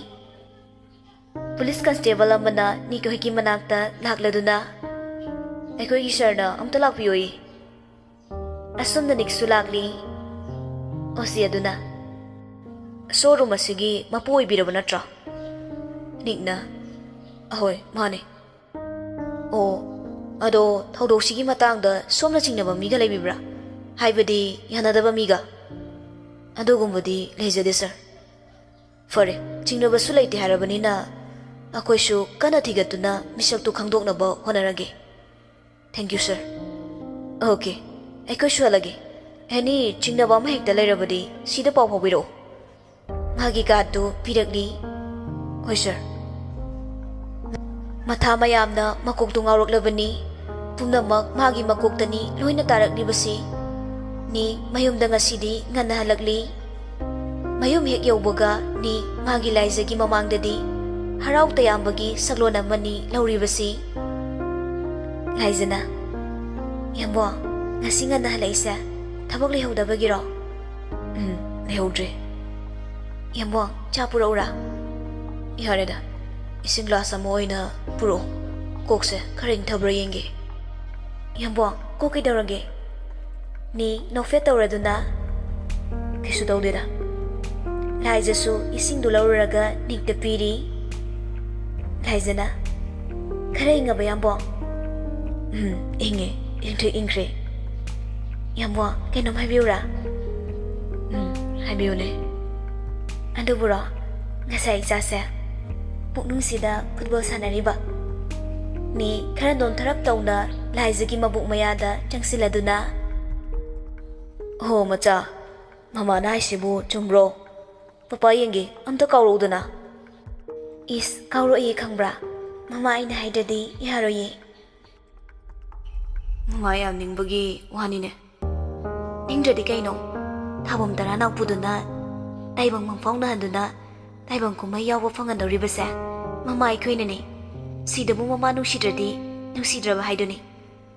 ꯄꯨꯂꯤꯁ ꯀꯟꯁꯇꯦꯕꯜ ꯑꯃꯅ ꯅꯤꯛꯍꯣꯏꯒꯤ ꯃꯅꯥꯛꯇ ꯂꯥꯛꯂꯗꯨꯅ, "ꯑꯩꯈꯣꯏꯒꯤ ꯁꯥꯔꯅ ꯑꯝꯇ ꯂꯥꯛꯄꯤꯌꯣꯌꯦ꯫" ꯑꯁꯨꯝꯅ ꯅꯤꯛꯁꯨ ꯂꯥꯛꯂꯤ꯫ ꯑꯣ ꯁꯤ ꯑꯗꯨꯅ, "ꯁꯣꯔꯨꯝ ꯑꯁꯤꯒꯤ ꯃꯄꯨ ꯑꯣꯏꯕꯤꯔꯕ ꯅꯠꯇ꯭ꯔꯣ?" ꯅꯤꯛꯅ, "ꯑꯍꯣꯏ, ꯃꯥꯅꯦ꯫" "ꯑꯣ, ꯑꯗꯣ ꯊꯧꯗꯣꯛꯁꯤꯒꯤ ꯃꯇꯥꯡꯗ ꯁꯣꯝꯅ ꯆꯤꯡꯅꯕ ꯃꯤꯒ ꯂꯩꯕꯤꯕ꯭ꯔꯥ? ꯍꯥꯏꯕꯗꯤ ꯌꯥꯅꯗꯕ ꯃꯤꯒ?" "ꯑꯗꯨꯒꯨꯝꯕꯗꯤ ꯂꯩꯖꯗꯦ, ꯁꯥꯔ꯫" "ꯐꯔꯦ, ꯆꯤꯡꯅꯕꯁꯨ ꯂꯩꯇꯦ ꯍꯥꯏꯔꯕꯅꯤꯅ ꯑꯩꯈꯣꯏꯁꯨ ꯀꯟꯅ ꯊꯤꯒꯠꯇꯨꯅ ꯃꯤꯁꯛꯇꯨ ꯈꯪꯗꯣꯛꯅꯕ ꯍꯣꯠꯅꯔꯒꯦ꯫" "ꯊꯦꯡꯀ꯭ꯌꯨ, ꯁꯥꯔ꯫" "ꯑꯣꯀꯦ, ꯑꯩꯈꯣꯏꯁꯨ ꯍꯜꯂꯒꯦ꯫ ꯑꯦꯅꯤ ꯆꯤꯡꯅꯕ ꯑꯃ ꯍꯦꯛꯇ ꯂꯩꯔꯕꯗꯤ ꯁꯤꯗ ꯄꯥꯎ ꯐꯥꯎꯕꯤꯔꯛꯎ꯫" ꯃꯥꯒꯤ ꯀꯥꯔꯗꯇꯨ ꯄꯤꯔꯛꯂꯤ꯫ "ꯍꯣꯏ, ꯁꯥꯔ꯫" ꯃꯊꯥ ꯃꯌꯥꯝꯅ ꯃꯀꯣꯛꯇꯨ ꯉꯥꯎꯔꯛꯂꯕꯅꯤ꯫ ꯄꯨꯝꯅꯃꯛ ꯃꯥꯒꯤ ꯃꯀꯣꯛꯇꯅꯤ ꯂꯣꯏꯅ ꯇꯥꯔꯛꯂꯤꯕꯁꯤ꯫ ꯅꯤ ꯃꯌꯨꯝꯗ ꯉꯁꯤꯗꯤ ꯉꯟꯅ ꯍꯜꯂꯛꯂꯤ꯫ ꯃꯌꯨꯝ ꯍꯦꯛ ꯌꯧꯕꯒ ꯅꯤ ꯃꯥꯒꯤ ꯂꯥꯏꯖꯒꯤ ꯃꯃꯥꯡꯗꯗꯤ ꯍꯔꯥꯎ ꯇꯌꯥꯝꯕꯒꯤ ꯁꯛꯂꯣꯟ ꯑꯃꯅꯤ ꯂꯧꯔꯤꯕꯁꯤ꯫ ꯂꯥꯏꯖꯅ, "ꯌꯥꯝꯕꯣ, ꯉꯁꯤ ꯉꯟꯅ ꯍꯜꯂꯛꯏꯁꯦ ꯊꯕꯛ ꯂꯩꯍꯧꯗꯕꯒꯤꯔꯣ?" "ꯎꯝ, ꯂꯩꯍꯧꯗ꯭ꯔꯦ꯫" "ꯌꯥꯝꯕꯣ, ꯆꯥ ꯄꯨꯔꯛꯎꯔꯥ?" "ꯌꯥꯔꯦꯗ, ꯏꯁꯤꯡ ꯒ꯭ꯂꯥꯁ ꯑꯃ ꯑꯣꯏꯅ ꯄꯨꯔꯛꯑꯣ, ꯀꯣꯛꯁꯦ ꯈꯔ ꯏꯪꯊꯕ꯭ꯔꯥ ꯌꯦꯡꯒꯦ꯫" "ꯌꯥꯝꯕꯣ, ꯀꯣꯛ ꯀꯩꯗꯧꯔꯒꯦ?" ꯅꯤ ꯅꯣꯛꯐꯦꯠ ꯇꯧꯔꯗꯨꯅ, "ꯀꯩꯁꯨ ꯇꯧꯗꯦꯗ꯫" ꯂꯥꯏꯖꯁꯨ ꯏꯁꯤꯡꯗꯨ ꯂꯧꯔꯨꯔꯒ ꯅꯤꯛꯇ ꯄꯤꯔꯤ꯫ ꯂꯥꯏꯖꯅ, "ꯈꯔ ꯏꯪꯉꯕ, ꯌꯥꯝꯕꯣ?" "ꯎꯝ, ꯏꯪꯉꯦ, ꯏꯪꯊ꯭ꯔꯤꯛ ꯏꯪꯈ꯭ꯔꯦ꯫" "ꯌꯥꯝꯕꯣ, ꯀꯩꯅꯣꯝ ꯍꯥꯏꯕꯤꯌꯨꯔꯥ?" "ꯎꯝ, ꯍꯥꯏꯕꯤꯌꯨꯅꯦ꯫" "ꯑꯗꯨꯕꯨꯔꯣ, ꯉꯁꯥꯏ ꯏꯆꯥꯁꯦ ꯄꯨꯛꯅꯨꯡꯁꯤꯗ ꯐꯨꯠꯕꯣꯜ ꯁꯥꯟꯅꯔꯤꯕ꯫" ꯅꯤ ꯈꯔ ꯅꯣꯟꯊꯔꯞ ꯇꯧꯅ ꯂꯥꯏꯖꯒꯤ ꯃꯕꯨꯛ ꯃꯌꯥꯗ ꯆꯪꯁꯤꯜꯂꯗꯨꯅ, "ꯍꯣ ꯃꯆꯥ, ꯃꯃꯥꯅ ꯍꯥꯏꯁꯤꯕꯨ ꯆꯨꯝꯕ꯭ꯔꯣ? ꯄꯄꯥ ꯌꯦꯡꯒꯦ, ꯑꯝꯇ ꯀꯥꯎꯔꯛꯎꯗꯅ꯫" "ꯏꯁ, ꯀꯥꯎꯔꯛꯏ ꯈꯪꯕ꯭ꯔꯥ? ꯃꯃꯥ ꯑꯩꯅ ꯍꯥꯏꯗ꯭ꯔꯗꯤ ꯌꯥꯔꯣꯏꯌꯦ꯫" "ꯃꯃꯥ ꯌꯥꯝ ꯅꯤꯡꯕꯒꯤ ꯋꯥꯅꯤꯅꯦ꯫" "ꯅꯤꯡꯗ꯭ꯔꯗꯤ ꯀꯩꯅꯣ? ꯊꯥꯕꯝ ꯇꯔꯥ ꯅꯥꯎꯄꯨꯗꯨꯅ ꯇꯥꯏꯕꯪ ꯃꯪꯐꯥꯎꯅꯍꯟꯗꯨꯅ ꯇꯥꯏꯕꯪ ꯀꯨꯝꯍꯩ ꯌꯥꯎꯕ ꯐꯪꯍꯟꯗꯧꯔꯤꯕꯁꯦ ꯃꯃꯥ ꯑꯩꯈꯣꯏꯅꯅꯦ꯫ ꯁꯤꯗꯕꯨ ꯃꯃꯥ ꯅꯨꯡꯁꯤꯗ꯭ꯔꯗꯤ ꯅꯨꯡꯁꯤꯗ꯭ꯔꯕ ꯍꯥꯏꯗꯨꯅꯤ꯫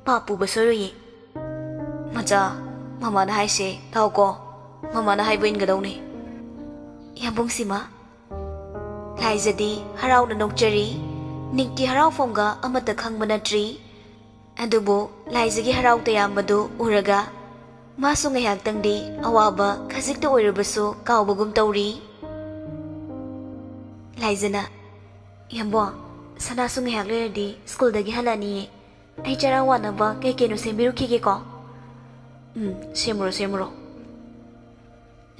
ꯄꯥꯞ ꯄꯨꯕ ꯁꯣꯏꯔꯣꯏꯌꯦ꯫" "ꯃꯆꯥ, ꯃꯃꯥꯅ ꯍꯥꯏꯁꯦ ꯇꯥꯎꯀꯣ꯫ ꯃꯃꯥꯅ ꯍꯥꯏꯕ ꯏꯟꯒꯗꯧꯅꯤ꯫" "ꯌꯥꯝꯕꯨꯡ ꯁꯤꯃꯥ꯫" ꯂꯥꯏꯖꯗꯤ ꯍꯔꯥꯎꯅ ꯅꯣꯛꯆꯔꯤ꯫ ꯅꯤꯛꯇꯤ ꯍꯔꯥꯎꯐꯝꯒ ꯑꯃꯠꯇ ꯈꯪꯕ ꯅꯠꯇ꯭ꯔꯤ꯫ ꯑꯗꯨꯕꯨ ꯂꯥꯏꯖꯒꯤ ꯍꯔꯥꯎ ꯇꯌꯥꯝꯕꯗꯨ ꯎꯔꯒ ꯃꯥꯁꯨ ꯉꯥꯏꯍꯥꯛꯇꯪꯗꯤ ꯑꯋꯥꯕ ꯈꯖꯤꯛꯇ ꯑꯣꯏꯔꯕꯁꯨ ꯀꯥꯎꯕꯒꯨꯝ ꯇꯧꯔꯤ꯫ ꯂꯥꯏꯖꯅ, "ꯌꯥꯝꯕꯣ, ꯁꯅꯥꯁꯨ ꯉꯥꯏꯍꯥꯛ ꯂꯩꯔꯗꯤ ꯁ꯭ꯀꯨꯜꯗꯒꯤ ꯍꯜꯂꯛꯑꯅꯤꯌꯦ꯫ ꯑꯩ ꯆꯔꯥ ꯋꯥꯅꯕ ꯀꯩ ꯀꯩꯅꯣ ꯁꯦꯝꯕꯤꯔꯨꯈꯤꯒꯦꯀꯣ꯫" "ꯎꯝ, ꯁꯦꯝꯃꯨꯔꯣ, ꯁꯦꯝꯃꯨꯔꯣ꯫"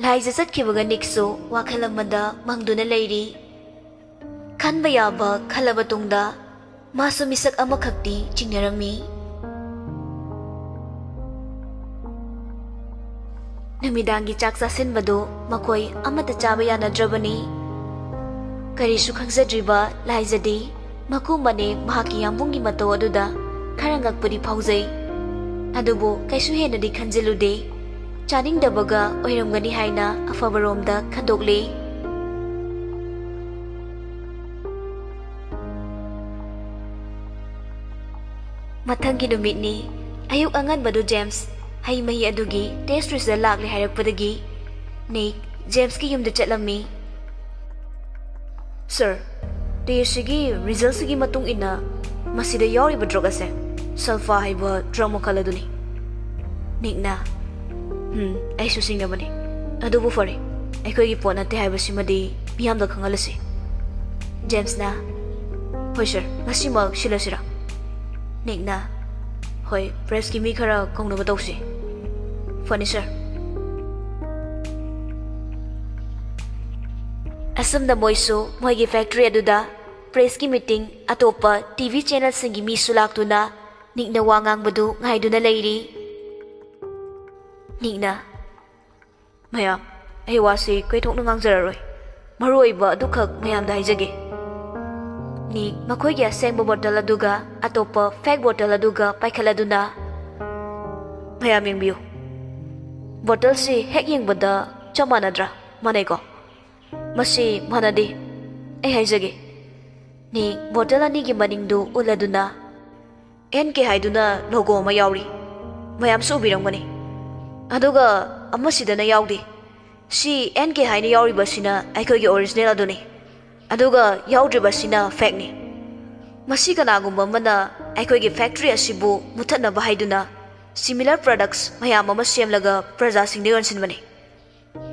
ꯂꯥꯏꯖ ꯆꯠꯈꯤꯕꯒ ꯅꯤꯛꯁꯨ ꯋꯥꯈꯜ ꯑꯃꯗ ꯃꯪꯗꯨꯅ ꯂꯩꯔꯤ꯫ ꯈꯟꯕ ꯌꯥꯕ ꯈꯜꯂꯕ ꯇꯨꯡꯗ ꯃꯥꯁꯨ ꯃꯤꯁꯛ ꯑꯃꯈꯛꯇꯤ ꯆꯤꯡꯅꯔꯝꯃꯤ꯫ ꯅꯨꯃꯤꯗꯥꯡꯒꯤ ꯆꯥꯛ ꯆꯥꯁꯤꯟꯕꯗꯨ ꯃꯈꯣꯏ ꯑꯃꯠꯇ ꯆꯥꯕ ꯌꯥꯅꯗ꯭ꯔꯕꯅꯤ꯫ ꯀꯔꯤꯁꯨ ꯈꯪꯖꯗ꯭ꯔꯤꯕ ꯂꯥꯏꯖꯗꯤ ꯃꯀꯨ ꯃꯅꯦ ꯃꯍꯥꯛꯀꯤ ꯌꯥꯝꯕꯨꯡꯒꯤ ꯃꯇꯧ ꯑꯗꯨꯗ ꯈꯔ ꯉꯛꯄꯗꯤ ꯐꯥꯎꯖꯩ꯫ ꯑꯗꯨꯕꯨ ꯀꯩꯁꯨ ꯍꯦꯟꯅꯗꯤ ꯈꯟꯖꯤꯜꯂꯨꯗꯦ꯫ ꯆꯥꯅꯤꯡꯗꯕꯒ ꯑꯣꯏꯔꯝꯒꯅꯤ ꯍꯥꯏꯅ ꯑꯐꯕꯔꯣꯝꯗ ꯈꯟꯗꯣꯛꯂꯤ꯫ ꯃꯊꯪꯒꯤ ꯅꯨꯃꯤꯠꯅꯤ꯫ ꯑꯌꯨꯛ ꯑꯉꯟꯕꯗꯨ ꯖꯦꯝꯁ ꯍꯩ ꯃꯍꯤ ꯑꯗꯨꯒꯤ ꯇꯦꯁ ꯔꯤꯖꯜ ꯂꯥꯛꯂꯦ ꯍꯥꯏꯔꯛꯄꯗꯒꯤ ꯅꯤꯛ ꯖꯦꯝꯁꯀꯤ ꯌꯨꯝꯗ ꯆꯠꯂꯝꯃꯤ꯫ "ꯁꯔ, ꯇꯦꯁꯁꯤꯒꯤ ꯔꯤꯖꯜꯁꯤꯒꯤ ꯃꯇꯨꯡ ꯏꯟꯅ ꯃꯁꯤꯗ ꯌꯥꯎꯔꯤꯕ ꯗ꯭ꯔꯒ ꯑꯁꯦ ꯁꯜꯐꯥ ꯍꯥꯏꯕ ꯗ꯭ꯔꯒ ꯃꯈꯜ ꯑꯗꯨꯅꯤ꯫" ꯅꯤꯛꯅ, "ꯎꯝ, ꯑꯩꯁꯨ ꯆꯤꯡꯅꯕꯅꯤ꯫ ꯑꯗꯨꯕꯨ ꯐꯔꯦ, ꯑꯩꯈꯣꯏꯒꯤ ꯄꯣꯠ ꯅꯠꯇꯦ ꯍꯥꯏꯕꯁꯤꯃꯗꯤ ꯃꯤꯌꯥꯝꯗ ꯈꯪꯍꯜꯂꯁꯤ꯫" ꯖꯦꯝꯁꯅ, "ꯍꯣꯏ ꯁꯔ, ꯉꯁꯤꯃꯛ ꯁꯤꯜꯂꯁꯤꯔꯥ?" ꯅꯤꯛꯅ, "ꯍꯣꯏ, ꯄ꯭ꯔꯦꯁꯀꯤ ꯃꯤ ꯈꯔ ꯀꯧꯅꯕ ꯇꯧꯁꯤ꯫" "ꯐꯅꯤ ꯁꯔ꯫" ꯑꯁꯨꯝꯅ ꯃꯣꯏꯁꯨ ꯃꯣꯏꯒꯤ ꯐꯦꯛꯇ꯭ꯔꯤ ꯑꯗꯨꯗ ꯄ꯭ꯔꯦꯁꯀꯤ ꯃꯤꯇꯤꯡ, ꯑꯇꯣꯞꯄ ꯇꯤ ꯚꯤ ꯆꯦꯅꯦꯜꯁꯤꯡꯒꯤ ꯃꯤꯁꯨ ꯂꯥꯛꯇꯨꯅ ꯅꯤꯛꯅ ꯋꯥ ꯉꯥꯡꯕꯗꯨ ꯉꯥꯏꯗꯨꯅ ꯂꯩꯔꯤ꯫ ꯅꯤꯛꯅ, "ꯃꯌꯥꯝ, ꯑꯩ ꯋꯥꯁꯤ ꯀꯣꯏꯊꯣꯛꯅ ꯉꯥꯡꯖꯔꯔꯣꯏ꯫ ꯃꯔꯨꯑꯣꯏꯕ ꯑꯗꯨꯈꯛ ꯃꯌꯥꯝꯗ ꯍꯥꯏꯖꯒꯦ꯫" ꯅꯤꯛ ꯃꯈꯣꯏꯒꯤ ꯑꯁꯦꯡꯕ ꯕꯣꯇꯜ ꯑꯗꯨꯒ ꯑꯇꯣꯞꯄ ꯐꯦꯛ ꯕꯣꯇꯜ ꯑꯗꯨꯒ ꯄꯥꯏꯈꯠꯂꯗꯨꯅ, "ꯃꯌꯥꯝ ꯌꯦꯡꯕꯤꯌꯨ꯫ ꯕꯣꯇꯜꯁꯤ ꯍꯦꯛ ꯌꯦꯡꯕꯗ ꯆꯞ ꯃꯥꯟꯅꯗ꯭ꯔꯥ? ꯃꯥꯟꯅꯩꯀꯣ? ꯃꯁꯤ ꯃꯥꯟꯅꯗꯦ꯫ ꯑꯩ ꯍꯥꯏꯖꯒꯦ꯫" ꯅꯤꯛ ꯕꯣꯇꯜ ꯑꯅꯤꯒꯤ ꯃꯅꯤꯡꯗꯨ ꯎꯠꯂꯗꯨꯅ, "ꯑꯦꯟ ꯀꯦ ꯍꯥꯏꯗꯨꯅ ꯂꯣꯒꯣ ꯑꯃ ꯌꯥꯎꯔꯤ꯫ ꯃꯌꯥꯝꯁꯨ ꯎꯕꯤꯔꯝꯒꯅꯤ꯫ ꯑꯗꯨꯒ ꯑꯃꯁꯤꯗꯅ ꯌꯥꯎꯗꯦ꯫ ꯁꯤ ꯑꯦꯟ ꯀꯦ ꯍꯥꯏꯅ ꯌꯥꯎꯔꯤꯕꯁꯤꯅ ꯑꯩꯈꯣꯏꯒꯤ ꯑꯣꯔꯤꯖꯤꯅꯦꯜ ꯑꯗꯨꯅꯤ꯫ ꯑꯗꯨꯒ ꯌꯥꯎꯗ꯭ꯔꯤꯕꯁꯤꯅ ꯐꯦꯛꯅꯤ꯫ ꯃꯁꯤ ꯀꯅꯥꯒꯨꯝꯕ ꯑꯃꯅ ꯑꯩꯈꯣꯏꯒꯤ ꯐꯦꯛꯇ꯭ꯔꯤ ꯑꯁꯤꯕꯨ ꯃꯨꯊꯠꯅꯕ ꯍꯥꯏꯗꯨꯅ ꯁꯤꯃꯤꯂꯔ ꯄ꯭ꯔꯗꯛꯁ ꯃꯌꯥꯝ ꯑꯃ ꯁꯦꯝꯂꯒ ꯄ꯭ꯔꯖꯥꯁꯤꯡꯗ ꯌꯣꯟꯁꯤꯟꯕꯅꯤ꯫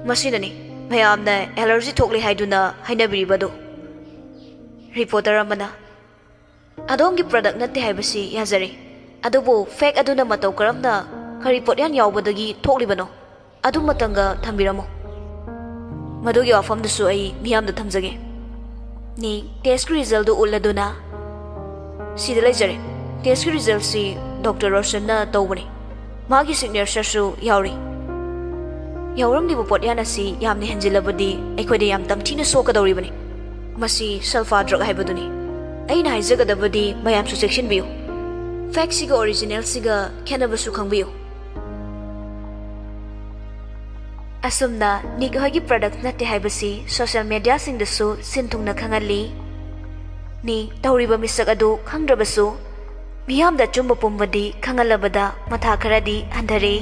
ꯃꯁꯤꯅꯅꯤ ꯃꯌꯥꯝꯅ ꯑꯦꯂꯔꯖꯤ ꯊꯣꯛꯂꯦ ꯍꯥꯏꯗꯨꯅ ꯍꯥꯏꯅꯕꯤꯔꯤꯕꯗꯨ꯫" ꯔꯤꯄꯣꯔꯇꯔ ꯑꯃꯅ, "ꯑꯗꯣꯝꯒꯤ ꯄ꯭ꯔꯗꯛ ꯅꯠꯇꯦ ꯍꯥꯏꯕꯁꯤ ꯌꯥꯖꯔꯦ, ꯑꯗꯨꯕꯨ ꯐꯦꯛ ꯑꯗꯨꯅ ꯃꯇꯧ ꯀꯔꯝꯅ ꯀꯔꯤ ꯄꯣꯠꯌꯥꯟ ꯌꯥꯎꯕꯗꯒꯤ ꯊꯣꯛꯂꯤꯕꯅꯣ? ꯑꯗꯨꯃꯇꯪꯒ ꯊꯝꯕꯤꯔꯝꯃꯨ꯫ ꯃꯗꯨꯒꯤ ꯋꯥꯐꯝꯗꯨꯁꯨ ꯑꯩ ꯃꯤꯌꯥꯝꯗ ꯊꯝꯖꯒꯦ꯫" ꯅꯤꯛ ꯇꯦꯁꯀꯤ ꯔꯤꯖꯜꯗꯨ ꯎꯠꯂꯗꯨꯅ, "ꯁꯤꯗ ꯂꯩꯖꯔꯦ꯫ ꯇꯦꯁꯀꯤ ꯔꯤꯖꯜꯁꯤ ꯗꯣꯛꯇꯔ ꯔꯣꯁꯟꯅ ꯇꯧꯕꯅꯤ꯫ ꯃꯥꯒꯤ ꯁꯤꯒꯅꯦꯆꯔꯁꯨ ꯌꯥꯎꯔꯤ꯫ ꯌꯥꯎꯔꯝꯂꯤꯕ ꯄꯣꯠꯌꯥꯟ ꯑꯁꯤ ꯌꯥꯝꯅ ꯍꯦꯟꯖꯤꯜꯂꯕꯗꯤ ꯑꯩꯈꯣꯏꯗ ꯌꯥꯝ ꯇꯝꯊꯤꯅ ꯁꯣꯛꯀꯗꯧꯔꯤꯕꯅꯤ꯫ ꯃꯁꯤ ꯁꯜꯐꯥ ꯗ꯭ꯔꯒ ꯍꯥꯏꯕꯗꯨꯅꯤ꯫ ꯑꯩꯅ ꯍꯥꯏꯖꯒꯗꯕꯗꯤ ꯃꯌꯥꯝꯁꯨ ꯆꯦꯛꯁꯤꯟꯕꯤꯌꯨ꯫ ꯐꯦꯛꯁꯤꯒ ꯑꯣꯔꯤꯖꯤꯅꯦꯜꯁꯤꯒ ꯈꯦꯠꯅꯕꯁꯨ ꯈꯪꯕꯤꯌꯨ꯫" ꯑꯁꯨꯝꯅ ꯅꯤꯛ ꯍꯣꯏꯒꯤ ꯄ꯭ꯔꯗꯛ ꯅꯠꯇꯦ ꯍꯥꯏꯕꯁꯤ ꯁꯣꯁꯤꯌꯦꯜ ꯃꯦꯗꯤꯌꯥꯁꯤꯡꯗꯁꯨ ꯁꯤꯟ ꯊꯨꯡꯅ ꯈꯪꯍꯜꯂꯤ꯫ ꯅꯤꯛ ꯇꯧꯔꯤꯕ ꯃꯤꯁꯛ ꯑꯗꯨ ꯈꯪꯗ꯭ꯔꯕꯁꯨ ꯃꯤꯌꯥꯝꯗ ꯑꯆꯨꯝꯕ ꯄꯨꯝꯕꯗꯤ ꯈꯪꯍꯜꯂꯕꯗ ꯃꯊꯥ ꯈꯔꯗꯤ ꯍꯟꯊꯔꯦ꯫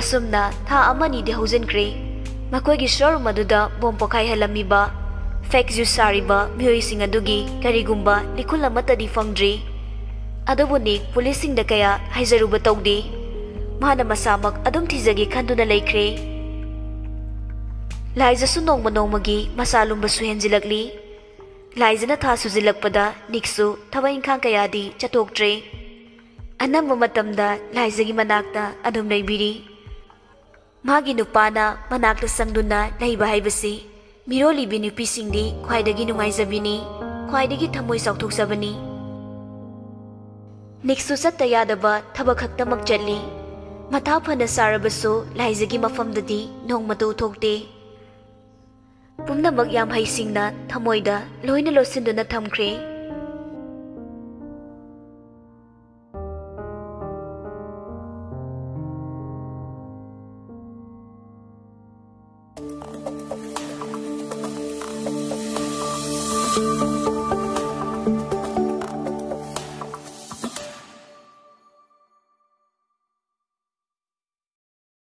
ꯑꯁꯨꯝꯅ ꯊꯥ ꯑꯃꯅꯤꯗꯤ ꯍꯧꯖꯤꯟꯈ꯭ꯔꯦ꯫ ꯃꯈꯣꯏꯒꯤ ꯁꯣꯔꯨꯝ ꯑꯗꯨꯗ ꯕꯣꯝ ꯄꯣꯈꯥꯏꯍꯜꯂꯝꯃꯤꯕ, ꯐꯦꯛ ꯖꯨꯁ ꯁꯥꯔꯤꯕ ꯃꯤꯑꯣꯏꯁꯤꯡ ꯑꯗꯨꯒꯤ ꯀꯔꯤꯒꯨꯝꯕ ꯂꯤꯈꯨꯜ ꯑꯃꯠꯇꯗꯤ ꯐꯪꯗ꯭ꯔꯤ꯫ ꯑꯗꯨꯕꯨ ꯅꯤꯛ ꯄꯨꯂꯤꯁꯁꯤꯡꯗ ꯀꯌꯥ ꯍꯥꯏꯖꯔꯨꯕ ꯇꯧꯗꯦ꯫ ꯃꯍꯥꯛꯅ ꯃꯁꯥꯃꯛ ꯑꯗꯨꯝ ꯊꯤꯖꯒꯦ ꯈꯟꯗꯨꯅ ꯂꯩꯈ꯭ꯔꯦ꯫ ꯂꯥꯏꯖꯁꯨ ꯅꯣꯡꯃ ꯅꯣꯡꯃꯒꯤ ꯃꯁꯥ ꯂꯨꯝꯕꯁꯨ ꯍꯦꯟꯖꯤꯜꯂꯛꯂꯤ꯫ ꯂꯥꯏꯖꯅ ꯊꯥ ꯁꯨꯖꯤꯜꯂꯛꯄꯗ ꯅꯤꯛꯁꯨ ꯊꯕꯛ ꯏꯪꯈꯥꯡ ꯀꯌꯥꯗꯤ ꯆꯠꯊꯣꯛꯇ꯭ꯔꯦ꯫ ꯑꯅꯝꯕ ꯃꯇꯝꯗ ꯂꯥꯏꯖꯒꯤ ꯃꯅꯥꯛꯇ ꯑꯗꯨꯝ ꯂꯩꯕꯤꯔꯤ꯫ ꯃꯥꯒꯤ ꯅꯨꯄꯥꯅ ꯃꯅꯥꯛꯇ ꯆꯪꯗꯨꯅ ꯂꯩꯕ ꯍꯥꯏꯕꯁꯤ ꯃꯤꯔꯣꯜꯂꯤꯕꯤ ꯅꯨꯄꯤꯁꯤꯡꯗꯤ ꯈ꯭ꯋꯥꯏꯗꯒꯤ ꯅꯨꯡꯉꯥꯏꯖꯕꯤꯅꯤ, ꯈ꯭ꯋꯥꯏꯗꯒꯤ ꯊꯃꯣꯏ ꯆꯥꯎꯊꯣꯛꯆꯕꯅꯤ꯫ ꯅꯤꯛꯁꯨ ꯆꯠꯇ ꯌꯥꯗꯕ ꯊꯕꯛ ꯈꯛꯇꯃꯛ ꯆꯠꯂꯤ꯫ ꯃꯊꯥ ꯐꯅ ꯁꯥꯔꯕꯁꯨ ꯂꯥꯏꯖꯒꯤ ꯃꯐꯝꯗꯗꯤ ꯅꯣꯡꯃꯇ ꯎꯊꯣꯛꯇꯦ꯫ ꯄꯨꯝꯅꯃꯛ ꯌꯥꯝ ꯍꯩꯁꯤꯡꯅ ꯊꯃꯣꯏꯗ ꯂꯣꯏꯅ ꯂꯣꯠꯁꯤꯟꯗꯨꯅ ꯊꯝꯈ꯭ꯔꯦ꯫